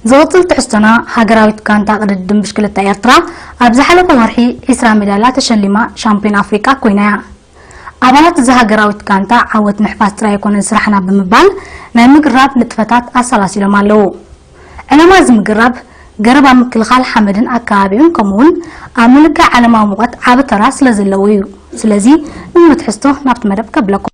ዝቕጽል ትሕዝቶና፣ ሃገራዊት ጋንታ ቅድድም ብሽክለታ ኤርትራ ኣብ ዝሓለፈ ወርሒ ዒስራ ሜዳልያ ተሸሊማ ሻምፒዮን ኣፍሪቃ ኮይና እያ። ኣባላት እዛ ሃገራዊት ጋንታ ዓወት ምሕፋስ ጥራይ ኣይኮነን ስራሕና ብምባል ናይ ምግራብ ንጥፈታት ኣሰላሲሎም ኣለዉ። ዕላማ እዚ ምግራብ ገረብ ኣብ ምክልኻል ሓመድን ኣከባቢኡን ከምኡውን ኣብ ምልካይ ዓለማዊ ሙቐት ዓቢ ተራ ስለ ዘለዎ እዩ። ስለዚ ንሙሉእ ትሕዝቶ ናብቲ መደብ ከብለኩም።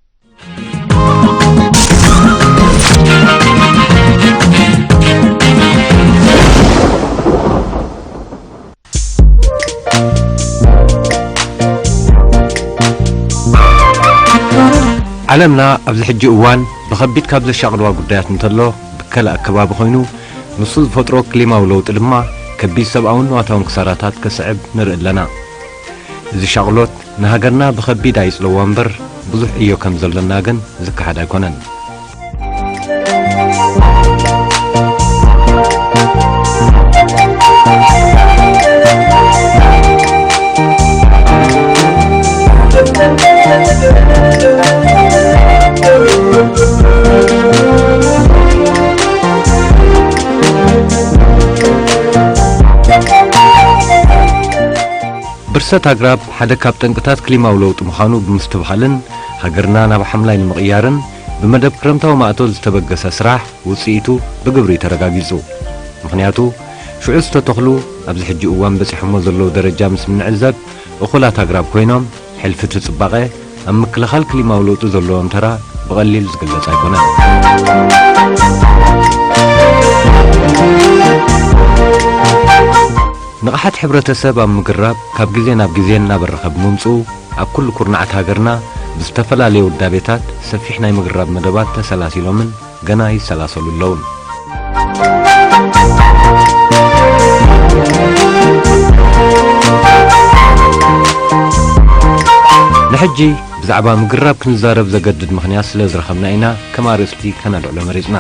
ዓለምና ኣብዚ ሕጂ እዋን ብኸቢድ ካብ ዘሻቕልዋ ጉዳያት እንተሎ፣ ብከላእ ከባቢ ኮይኑ፣ ንሱ ዝፈጥሮ ክሊማዊ ለውጢ ድማ ከቢድ ሰብኣውን ንዋታውን ክሳራታት ከስዕብ ንርኢ ኣለና። እዚ ሻቕሎት ንሃገርና ብኸቢድ ኣይጽለዋ እምበር፣ ብዙሕ ዕዮ ከም ዘሎና ግን ዝከሓድ ኣይኮነን። ብርሰት ኣግራብ ሓደ ካብ ጠንቅታት ክሊማዊ ለውጢ ምዃኑ ብምስትብሃልን፣ ሃገርና ናብ ሓምላይ ንምቕያርን ብመደብ ክረምታዊ ማእቶ ዝተበገሰ ስራሕ ውጽኢቱ ብግብሪ ተረጋጊጹ። ምኽንያቱ፣ ሽዑ ዝተተኽሉ ኣብዚ ሕጂ እዋን በጺሖሞ ዘለዉ ደረጃ ምስ እንዕዘብ፣ እኹላት ኣግራብ ኮይኖም፣ ሕልፊ እቲ ጽባቐ ኣብ ምክልኻል ክሊማዊ ለውጢ ዘለዎም ተራ ብቐሊል ዝግለጽ ኣይኮነን። ንቕሓት ሕብረተሰብ ኣብ ምግራብ ካብ ግዜ ናብ ግዜ እናበረኸ ብምምጽኡ፣ ኣብ ኩሉ ኩርናዓት ሃገርና ብዝተፈላለየ ውዳቤታት ሰፊሕ ናይ ምግራብ መደባት ተሰላሲሎምን ገና ይሰላሰሉ ኣለውን። ንሕጂ ብዛዕባ ምግራብ ክንዛረብ ዘገድድ ምኽንያት ስለ ዝረኸብና ኢና ከም ኣርእስቲ ከነልዕሎ መሪጽና።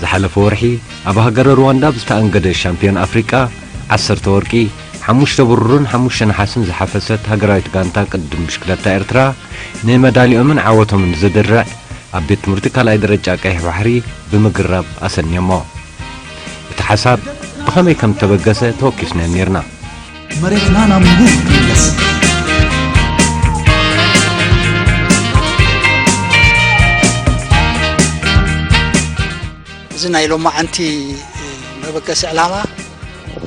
ዝሓለፈ ወርሒ ኣብ ሃገረ ሩዋንዳ ብዝተኣንገደ ሻምፒዮን ኣፍሪቃ፣ ዓሰርተ ወርቂ፣ ሓሙሽተ ብሩርን ሓሙሽተ ነሓስን ዝሓፈሰት ሃገራዊት ጋንታ ቅድድም ብሽክለታ ኤርትራ፣ ንመዳሊኦምን ዓወቶምን ዝድርዕ ኣብ ቤት ትምህርቲ ካልኣይ ደረጃ ቀይሕ ባሕሪ ብምግራብ ኣሰንዮሞ። እቲ ሓሳብ ብኸመይ ከም እተበገሰ ተወኪስናዮ ኔርና። መሬትና ናብ ሙሉ ይምለስ። እዚ ናይ ሎማዓንቲ መበገሲ ዕላማ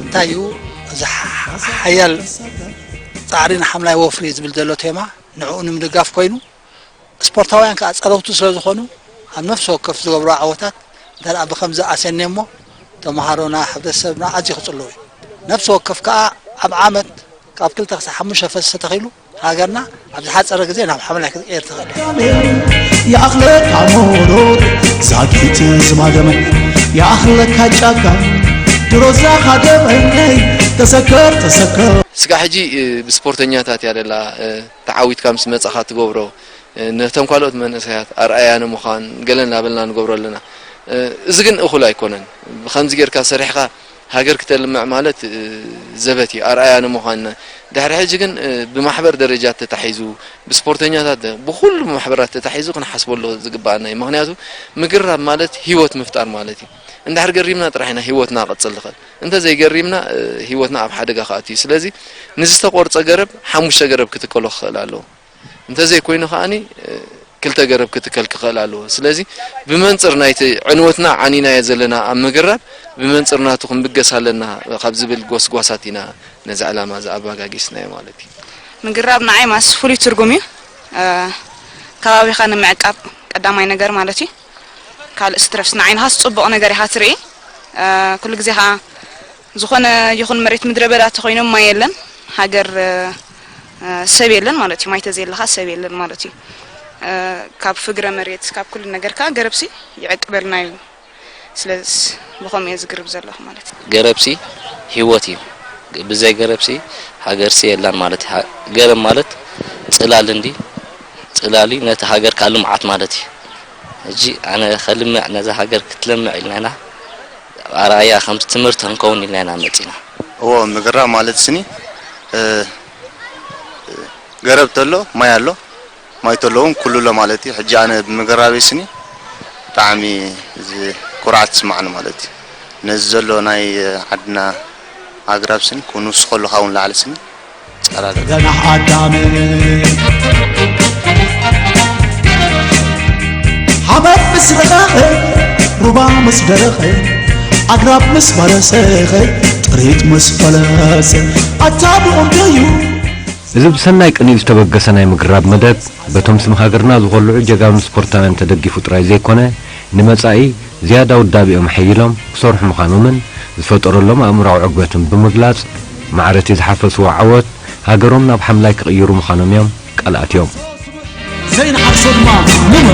እንታይ እዩ? እዚ ሓያል ጻዕሪ ንሓምላይ ወፍሪ ዝብል ዘሎ ቴማ ንዕኡ ንምድጋፍ ኮይኑ፣ ስፖርታውያን ከኣ ጸረውቱ ስለ ዝኾኑ፣ ኣብ ነፍሲ ወከፍ ዝገብሮ ዓወታት እንተ ደኣ ብኸምዚ ኣሰንየ እሞ፣ ተመሃሮና፣ ሕብረተሰብና ኣዝዩ ክጽልው እዩ። ነፍሲ ወከፍ ከኣ ኣብ ዓመት ካብ ክልተ ክሳብ ሓሙሽተ ፈሰስ ተተኺሉ፣ ሃገርና ኣብ ዝሓጸረ ግዜ ናብ ሓምላይ ክትቀየር ትኽእል እያ። ይኣኽለካ ሞሮር ዛጊት ዝማደመ፣ ይኣኽለካ ጫካ ድሮ ዝሃደመ፣ ተሰከር፣ ተሰከር። ስጋ ሕጂ፣ እ፣ ብስፖርተኛታት እያ ደላ፣ እ፣ ተዓዊትካ ምስ መጻኻ ትገብሮ፣ እ፣ ነቶም ካልኦት መንእሰያት ኣርኣያ ንምዃን ገለ እናበልና ንገብሮ ኣለና። እ፣ እዚ ግን እኹል ኣይኮነን። ብኸምዚ ጌርካ ሰሪሕካ ሃገር ክተልምዕ ማለት፣ እ፣ ዘበት እዩ፣ ኣርኣያ ንምዃን። ድሕሪ ሕጂ ግን፣ እ፣ ብማሕበር ደረጃ ተታሒዙ፣ ብስፖርተኛታት፣ ብኹሉ ማሕበራት ተታሒዙ ክንሓስበሉ ዝግብኣና እዩ። ምኽንያቱ፣ ምግራብ ማለት ህይወት ምፍጣር ማለት እዩ። እንድሕር ገሪምና ጥራሕ ኢና ህይወትና ክቕጽል ንኽእል። እንተዘይገሪምና፣ እ፣ ህይወትና ኣብ ሓደጋ ክኣቱ እዩ። ስለዚ፣ ንዝተቖርጸ ገረብ፣ ሓሙሽተ ገረብ ክትከሎ ክኽእል ኣለዎ። እንተዘይኮይኑ ከኣኒ፣ እ፣ ክልተ ገረብ ክትከል ክኽእል ኣለዎ። ስለዚ ብመንጽር ናይቲ ዕንወትና ዓኒናዮ ዘለና ኣብ ምግራብ፣ ብመንጽር ናቱ ክንብገስ ኣለና ካብ ዝብል ጎስጓሳት ኢና ነዚ ዕላማ እዚ ኣባጋጊስናዮ ማለት እዩ። ምግራብ ንዓይ ማስ ፍሉይ ትርጉም እዩ። እ፣ ከባቢኻ ንምዕቃብ ቀዳማይ ነገር ማለት እዩ። ካልእ ስትረፍስ ንዓይንኻስ ጽቡቕ ነገር ኢኻ ትርኢ። እ፣ ኩሉ ግዜ ኸኣ ዝኾነ ይኹን መሬት ምድረ በዳ ተኾይኖም ማይ የለን፣ ሃገር፣ እ፣ ሰብ የለን ማለት እዩ። ማይ ተዘየለኻ ሰብ የለን ማለት እዩ። እ፣ ካብ ፍግረ መሬት፣ ካብ ኩሉ ነገር ከኣ ገረብሲ ይዕቅበልና እዩ። ስለዚ ብኸምኡ እየ ዝግርብ ዘለኹ ማለት እዩ። ገረብሲ ህይወት እዩ። ብዘይ ገረብሲ ሃገርሲ የላን ማለት እዩ። ሃ-፣ ገረብ ማለት ጽላል እንዲ፣ ጽላል እዩ፣ ነቲ ሃገር ከኣ ልምዓት ማለት እዩ። ሕጂ ኣነ ከልምዕ፣ ነዛ ሃገር ክትለምዕ ኢልና ኢና፣ ኣርኣያ ከም ትምህርቲ ክንከውን ኢልና ኢና መጺና። እዎ፣ ምግራብ ማለት ስኒ፣ እ፣ ገረብ ተሎ ማይ ኣሎ፣ ማይ ተሎ እውን ኩሉ ኣሎ ማለት እዩ። ሕጂ ኣነ ብምግራበይ ስኒ ብጣዕሚ እዚ ኩርዓት ይስማዓኒ ማለት እዩ። ነዚ ዘሎ ናይ ዓድና ኣግራብ ስኒ ክንውስኸሉ ካብውን ላዕሊ ስኒ ጸራርግ። ገናሕ ኣዳም ሓመድ ምስ ረኸኸ፣ ሩባ ምስ ደረኸ፣ ኣግራብ ምስ በረሰኸ፣ ጥሪት ምስ ፈለሰ፣ ኣታ ብኡ እንተዩ። እዚ ብሰናይ ቅንኢ ዝተበገሰ ናይ ምግራብ መደብ፣ በቶም ስም ሃገርና ዝኾልዑ ጀጋኑ ስፖርታውያን ተደጊፉ ጥራይ ዘይኮነ፣ ንመጻኢ ዝያዳ ውዳቤኦም ኣሐይሎም ክሰርሑ ምዃኖምን ዝፈጠረሎም ኣእምራዊ ዕግበትን ብምግላጽ፣ ማዕረቲ ዝሓፈስዎ ዓወት ሃገሮም ናብ ሓምላይ ክቕይሩ ምዃኖም እዮም ቃል ኣትዮም። ዘይንዓርሶ ድማ ንመ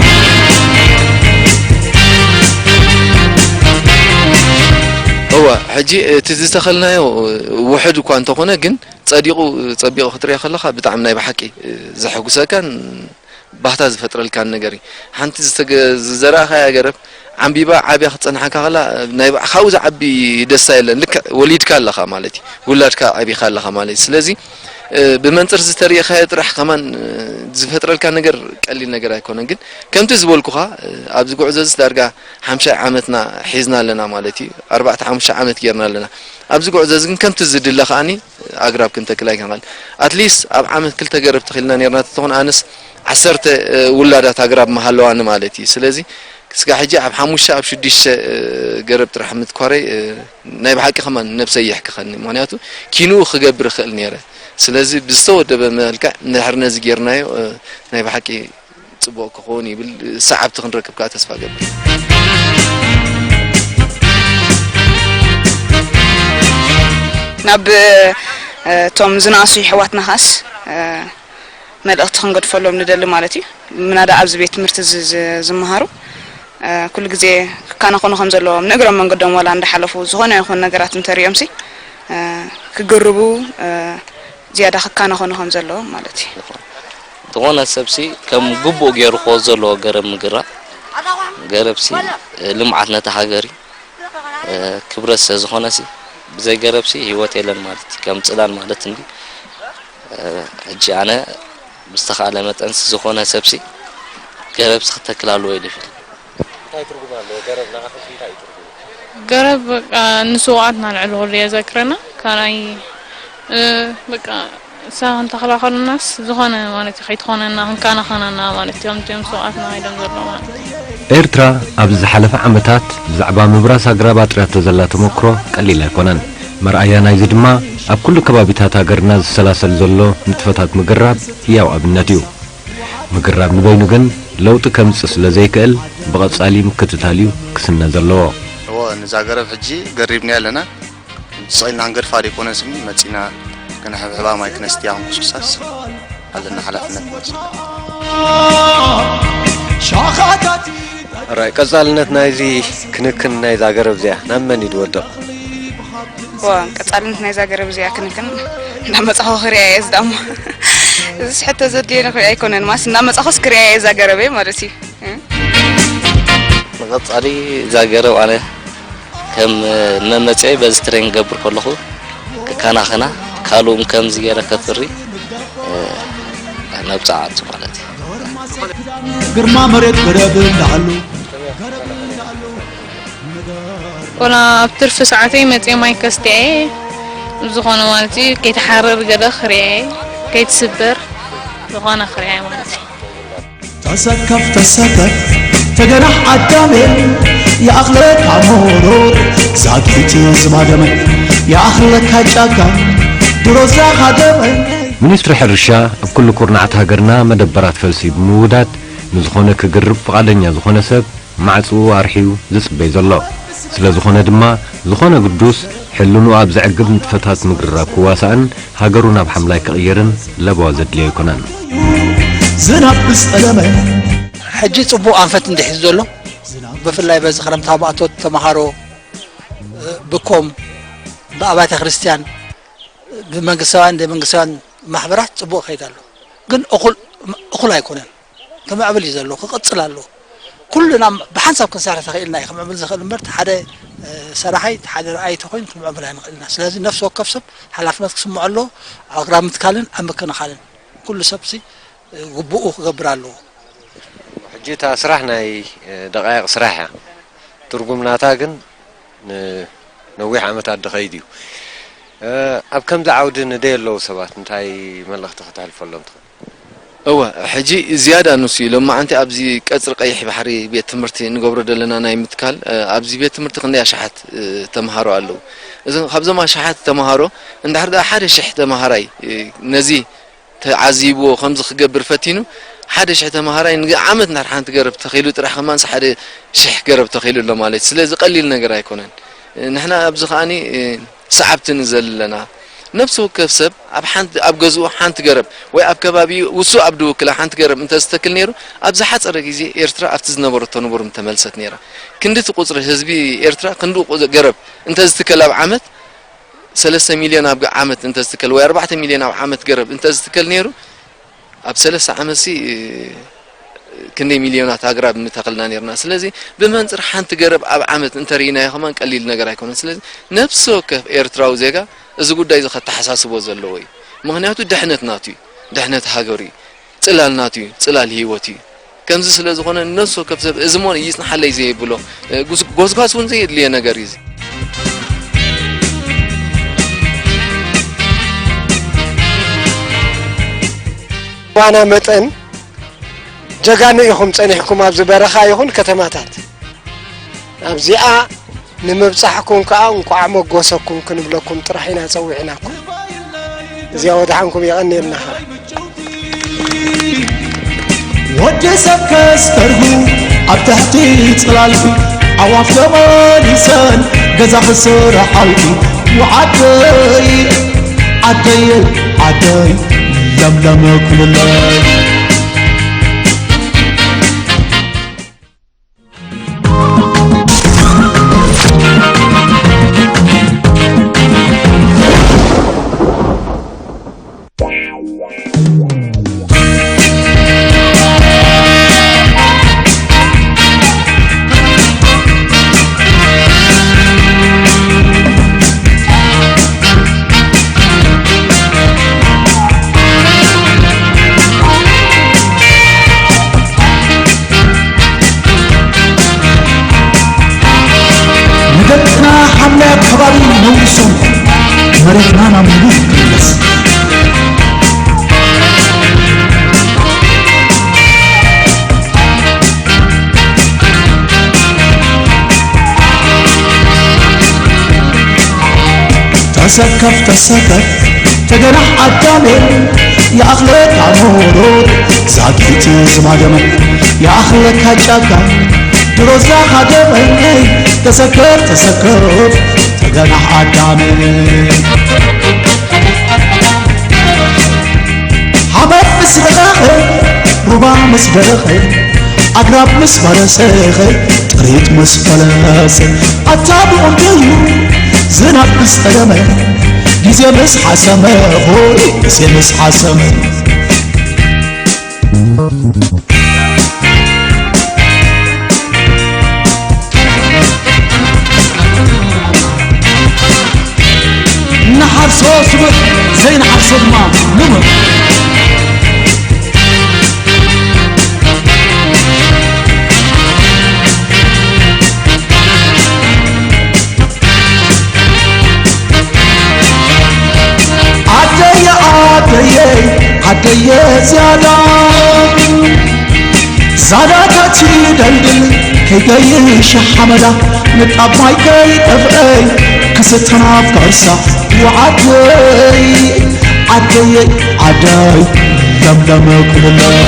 እወ፣ ሕጂ እቲ ዝተኸልናዮ ውሑድ እኳ እንተኾነ፣ ግን ጸዲቑ ጸቢቑ ክትሪኦ ከለኻ ብጣዕሚ ናይ ብሓቂ ዘሐጉሰካን ባህታ ዝፈጥረልካን ነገር እዩ። ሓንቲ ዝተገ- ዝዘራእኻያ ገረብ ዓምቢባ ዓብያ ክትጸንሓካ ከላ፣ ናይ ባ- ካብኡ ዝዓቢ ደስታ የለን። ልክዕ ወሊድካ ኣለኻ ማለት እዩ። ውላድካ ዓቢኻ ኣለኻ ማለት እዩ። ስለዚ ብመንጽር ዝተሪእኻዮ ጥራሕ ከማን ዝፈጥረልካ ነገር ቀሊል ነገር ኣይኮነን። ግን ከምቲ ዝበልኩኻ ኣብዚ ጉዕዞ እዚ ዳርጋ ሓምሻይ ዓመትና ሒዝና ኣለና ማለት እዩ። ኣርባዕተ ሓሙሽተ ዓመት ጌርና ኣለና። ኣብዚ ጉዕዞ እዚ ግን ከምቲ ዝድለ ከኣኒ ኣግራብ ክንተክል ኣይክንኽእል። ኣትሊስት ኣብ ዓመት ክልተ ገረብ ተኺልና ኔርና ተተኾን ኣነስ ዓሰርተ ውላዳት ኣግራብ ምሃለዋኒ ማለት እዩ። ስለዚ ስጋ ሕጂ ኣብ ሓሙሽተ ኣብ ሽዱሽተ ገረብ ጥራሕ ምትኳረይ ናይ ብሓቂ ከማን ነብሰይ የሕክኸኒ። ምኽንያቱ ኪንኡ ክገብር እኽእል ነይረ። ስለዚ ብዝተወደበ መልክዕ እንድሕር ነዚ ጌርናዮ ናይ ብሓቂ ጽቡቕ ክኸውን ይብል። ሰዓብቲ ክንረክብ ከኣ ተስፋ እገብር። ናብ እቶም ዝነኣሱ የሕዋትና ኸኣስ መልእኽቲ ክንገድፈሎም ንደሊ ማለት እዩ። ምናዳ ኣብዚ ቤት ትምህርቲ ዝ- ዝ- ዝመሃሩ ኩሉ ግዜ ክከናኸኑ ከም ዘለዎም ንእግሮም መንገዶም ዋላ እንዳሓለፉ ዝኾነ ይኹን ነገራት እንተሪኦም ሲ ክግርቡ ዝያዳ ክከናኸኑ ከም ዘለዎም ማለት እዩ። ዝኾነ ሰብሲ ከም ግቡእ ገይሩ ክወስዶ ዘለዎ ገረብ ምግራብ። ገረብሲ ልምዓት ነታ ሃገር እዩ። ክብረት ስለ ዝኾነሲ ብዘይ ገረብሲ ህይወት የለን ማለት እዩ። ከም ፅላል ማለት እንዲ ሕጂ ኣነ ብዝተኻእለ መጠንሲ ዝኾነ ሰብሲ ገረብሲ ክተክል ኣለዎ ኢሉ ይብል። እንታይ ትርጉም ኣለዎ? ገረብ ንዓኹም እንታይ እዩ ትርጉሙ? ገረብ በቃ ንስውኣትና ልዕሊ ኩሉ የዘክረና። ካልኣይ በቃ ንሳ ክንተኽላ ከለናስ ዝኾነ ማለት እዩ ከይትኾነና ክንከናኸነና ማለት እዩ። ከምቲ እዮም ስውኣትና ከይዶም ዘለዉ ማለት እዩ። ኤርትራ ኣብዚ ዝሓለፈ ዓመታት ብዛዕባ ምብራስ ኣግራብ ኣጥርያቶ ዘላ ተመክሮ ቀሊል ኣይኮነን። መርኣያ ናይዚ ድማ ኣብ ኩሉ ከባቢታት ሃገርና ዝሰላሰል ዘሎ ንጥፈታት ምግራብ ህያው ኣብነት እዩ። ምግራብ ንበይኑ ግን ለውጢ ከምጽእ ስለ ዘይክእል ብቐጻሊ ምክትታል እዩ ክስነ ዘለዎ። እወ ንዛ ገረብ ሕጂ ገሪብናያ ኣለና። ስቕ ኢልና ክንገድፋ ዘይኮነስ መጺና ክንሕብሕባ ማይ ክነስትያ ክንኩስኩሳስ ኣለና ሓላፍነት ንወስድ። ሻኻታት ራይ ቀጻልነት ናይዚ ክንክን ናይዛ ገረብ እዚኣ ናብ መን እዩ ዝወድቕ? ዋ ቀጻልነት ናይዛ ገረብ እዚኣ ክንክን እንዳመጻኹ ክሪኣ እየ ዝዳሞ። እዚ ሕቶ ዘድልዮ ንክሪኣ ኣይኮነን ማስ እንዳመጻኹስ ክሪኣ እየ እዛ ገረበይ ማለት እዩ። ንቐጻሊ እዛ ገረብ ኣነ ከም መመጽኢ በዚ ትሬን ክገብር ከለኹ ክከናኸና ካልኡም ከምዚ ገይረ ከፍሪ ነብጻዓቱ ማለት እዩ። ግርማ መሬት ገረብ እንዳሃሉ ወላ ኣብ ትርፊ ሰዓተይ መፅየ ማይ ከስትየ እየ ዝኾነ ማለት እዩ ከይተሓረር ገለ ክሪአ እየ ከይትስበር ዝኾነ ክሪአ ማለት እዩ። ተሰከፍ ተሰከፍ ተገናሕ ኣዳሜ ይኣኽለካ ሞሮር ዛጊት ዝማደመ ይኣኽለካ ጫካ ድሮ ዛኻደመ ሚኒስትሪ ሕርሻ ኣብ ኩሉ ኩርናዓት ሃገርና መደበራት ፈልሲ ብምውዳድ ንዝኾነ ክግርብ ፍቓደኛ ዝኾነ ሰብ ማዕጽኡ ኣርሕዩ ዝጽበይ ዘሎ። ስለ ዝኾነ ድማ ዝኾነ ግዱስ ሕልንኡ ኣብ ዘዕግብ ንጥፈታት ምግራብ ክዋሳእን ሃገሩ ናብ ሓምላይ ክቕይርን ለበዋ ዘድልዮ ኣይኮነን። ዝናብ ብዝጠለመ ሕጂ ጽቡቕ ኣንፈት እንድሕዝ ዘሎ ብፍላይ በዚ ክረምቲ ኣብ ኣቶት ተምሃሮ ብኮም ብኣብያተ ክርስቲያን ብመንግስታውያን ዘይመንግስታውያን ማሕበራት ጽቡቕ ከይድ ኣሎ ግን እኹል እኹል ኣይኮነን ክምዕብል እዩ ዘለዎ ክቕጽል ኣለዎ ኩልና ብሓንሳብ ክንሰርሕ ተኽኢልና እዩ ክምዕብል ዝኽእል እምበር ሓደ ሰራሓይ ሓደ ረኣይ ተኮይኑ ክምዕብል ኣይንኽእል ኢና ስለዚ ነፍሲ ወከፍ ሰብ ሓላፍነት ክስምዖ ኣለዎ ኣግራብ ምትካልን ኣብ ምክንኻልን ኩሉ ሰብሲ ግቡኡ ክገብር ኣለዎ። ሕጂ እታ ስራሕ ናይ ደቃይቕ ስራሕ እያ። ትርጉም ናታ ግን ን- ነዊሕ ዓመታት ድኸይድ እዩ። እ፣ ኣብ ከምዚ ዓውዲ ንደይ ኣለዉ ሰባት እንታይ መልእኽቲ ከተሕልፈሎም ትኽእል? እወ፣ ሕጂ ዝያዳ ንሱ እዩ። ሎማዓንቲ ኣብዚ ቀጽሪ ቀይሕ ባሕሪ ቤት ትምህርቲ ንገብሮ ዘለና ናይ ምትካል፣ እ፣ ኣብዚ ቤት ትምህርቲ ክንደይ ኣሽሓት፣ እ፣ ተምሃሮ ኣለዉ። እዚ ካብዞም ኣሽሓት ተምሃሮ እንድሕር ደኣ ሓደ ሽሕ ተምሃራይ፣ እ፣ ነዚ ተዓዚብዎ ከምዚ ክገብር ፈቲኑ፣ ሓደ ሽሕ ተምሃራይ ንዓመት እንድሕር ሓንቲ ገረብ ተኺሉ ጥራሕ ከማንስ ሓደ ሽሕ ገረብ ተኺሉ ኣሎ ማለት እዩ። ስለዚ ቀሊል ነገር ኣይኮነን። ንሕና ኣብዚ ከኣኒ፣ እ፣ ሰዓብቲ ንዘሊ ኣለና። ነፍሲ ወከፍ ሰብ ኣብ ሓንቲ፣ ኣብ ገዝኡ ሓንቲ ገረብ ወይ ኣብ ከባቢኡ ውሱ ኣብ ድውክላ ሓንቲ ገረብ እንተዝተክል ነይሩ፣ ኣብ ዝሓጸረ ግዜ ኤርትራ ኣብቲ ዝነበረቶ ንቡር ምተመልሰት ነይራ። ክንዲ እቲ ቁጽሪ ህዝቢ ኤርትራ፣ ክንዲ ቁ-፣ ገረብ እንተዝትከል ኣብ ዓመት፣ ሰለስተ ሚልዮን ኣብ ዓመት እንተዝትከል ወይ ኣርባዕተ ሚልዮን ኣብ ዓመት ገረብ እንተዝትከል ነይሩ፣ ኣብ ሰለስተ ዓመትሲ ክንደይ ሚልዮናት ኣግራብ ምተኸልና ነይርና። ስለዚ ብመንጽር ሓንቲ ገረብ ኣብ ዓመት እንተርኢናዮ ከማን ቀሊል ነገር ኣይኮነን። ስለዚ ነፍሲ ወከፍ ኤርትራዊ ዜጋ እዚ ጉዳይ እዚ ከተሓሳስቦ ዘለዎ እዩ። ምኽንያቱ ድሕነት ናቱ እዩ። ድሕነት ሃገሩ እዩ። ጽላል ናቱ እዩ። ጽላል ህይወቱ እዩ። ከምዚ ስለ ዝኾነ ነፍሲ ወከፍ ሰብ እዚ እሞ ይጽንሓለይ ዘየብሎ፣ እ፣ ጉስ-፣ ጎስጓስ እውን ዘየድልዮ ነገር እዩ እዚ። ዋና መጠን ጀጋኑ ኢኹም ጸኒሕኩም ኣብዚ በረኻ ይኹን ከተማታት። ኣብዚኣ ንምብጻሕኩም ከኣ እንቋዕ መጎሰኩም ክንብለኩም ጥራሕ ኢና ጸዊዕናኩም። እዚኣ ወድሓንኩም የቐንየልና ኸኣ። ወዲ ሰብ ከስተርጉ ኣብ ትሕቲ ጽላልኪ ኣዕዋፍ ተመሊሰን ገዛ ክስርሓልኪ ወዓደይ ዓደይ ዓደይ ለምለም ኩልለይ ንደቅና ሓምላይ ኣከባቢ ነዊሶም መሬትና ናብ ሙሉ ይመለስ። ተሰከፍ ተሰከፍ ተገናሕ ኣዳሜ ይኣኽለካ ኖሮ ዛጊት ዝማደመ ይኣኽለካ ጫካ ድሮ ዝሃደመ ተሰከፍ ተሰከፍ ተገናሕ ኣዳሜ ሓመድ ምስ በረኸ ሩባ ምስ በረኸ ኣግራብ ምስ በረሰኸ ጥሪት ምስ ፈለሰ ኣታ ብቑንደዩ ዝናብ ምስ ጠለመ ግዜ ምስ ሓሰመ ሆይ ግዜ ምስ ሓሰመ ንሓርሶ ስቡሕ ዘይንሓርሶ ድማ ንሙት። ዓደየ ዓደየ ዓደየ ዝያዳ ዛዳታት ይደልድል ከይገይሽ ሓመዳ ንጣብ ማይ ከይጠፍአ ክስተ ናብ ከርሳ ወዓደይ ዓደየ ዓደይ ለምለም ኩልለይ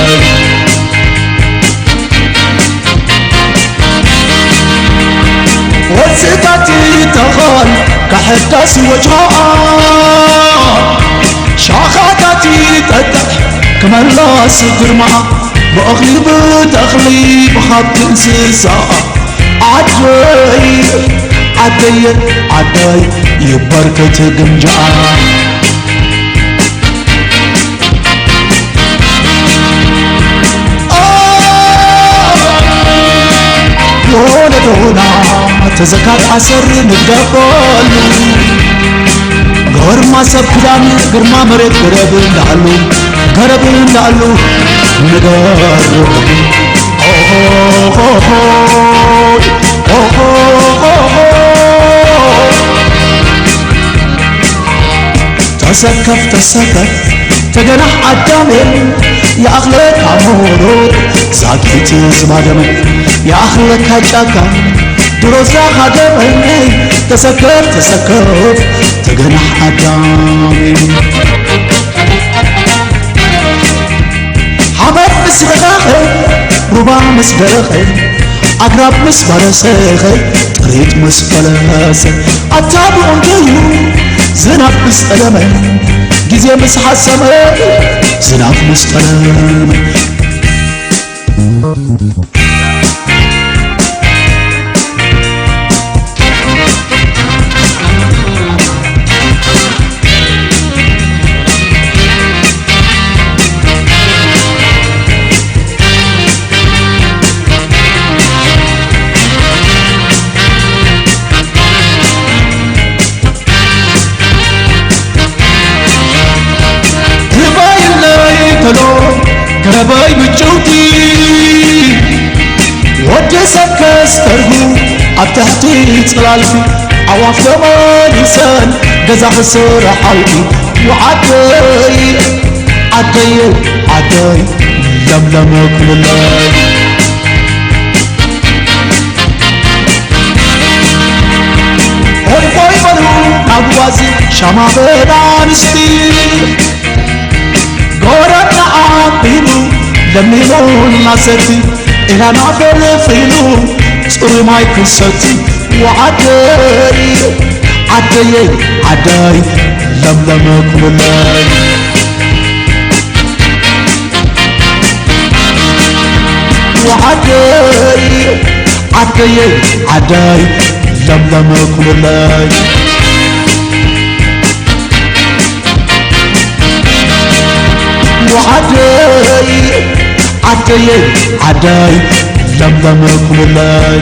ወጽእታት ይተኸል ከሕዳስ ወጅሃኣ ሻኻታት ይጠጥዕ ክመላስ ግርማኣ ብእኽሊ ብተኽሊ ብሃብቲ እንስሳ ዓደይ ዓደየ ዓደይ ይበርክት ግምጃኣ ዶና ዶና ተዘካር ኣሰር ንግደፈሉ ግርማ ሰብ ክዳን ግርማ መሬት ገረብ እንዳሉ ገረብ እንዳሉ ንገሩ ኦሆሆሆ ኦሆሆሆ ሰከፍ ተሰከፍ ተገናሕ ኣዳሜ፣ ይኣኽለካ ሞሮት ሳኪት ዝባደመ፣ ይኣኽለካ ጫካ ድሮ ዝሃደመ። ተሰከፍ ተሰከፍ ተገናሕ ኣዳሜ። ሓመድ ምስ ረኸኸ፣ ሩባ ምስ ደረኸ፣ ኣግራብ ምስ ባረሰኸ፣ ጥሪት ምስ ፈለሰ፣ ኣታ ብቑንጆ እዩ ዝናብ ምስ ጠለመ፣ ግዜ ምስ ሓሰመ፣ ዝናብ ምስ ጠለመ። ርባይለይ ተሎ ገረበይ ምጭውቲ፣ ወዲ ሰብ ከስተርጉ ኣብ ትሕቲ ጽላልኪ፣ ኣዕዋፍ ተመሊሰን ገዛ ክስርሓልኪ። ወዓደይ ዓደይ ዓደይ ለምለም ኩልለይ። ሆይ ሆይ በሉ ኣጉባዝ ሻማ በል ኣንስቲ፣ ጎረና ኣቢሉ ለሚኑ እናሰቲ፣ ኢላና ፈልፊሉ ጽሩይ ማይ ክሰቲ። ወዓደይ ዓደየይ ዓደይ ለምለም ኩልለይ። ወዓደይ ዓደየይ ዓደይ ለምለም ኩልለይ። ወዓደይ ዓደየይ ዓደይ ለምለም ኩልለይ።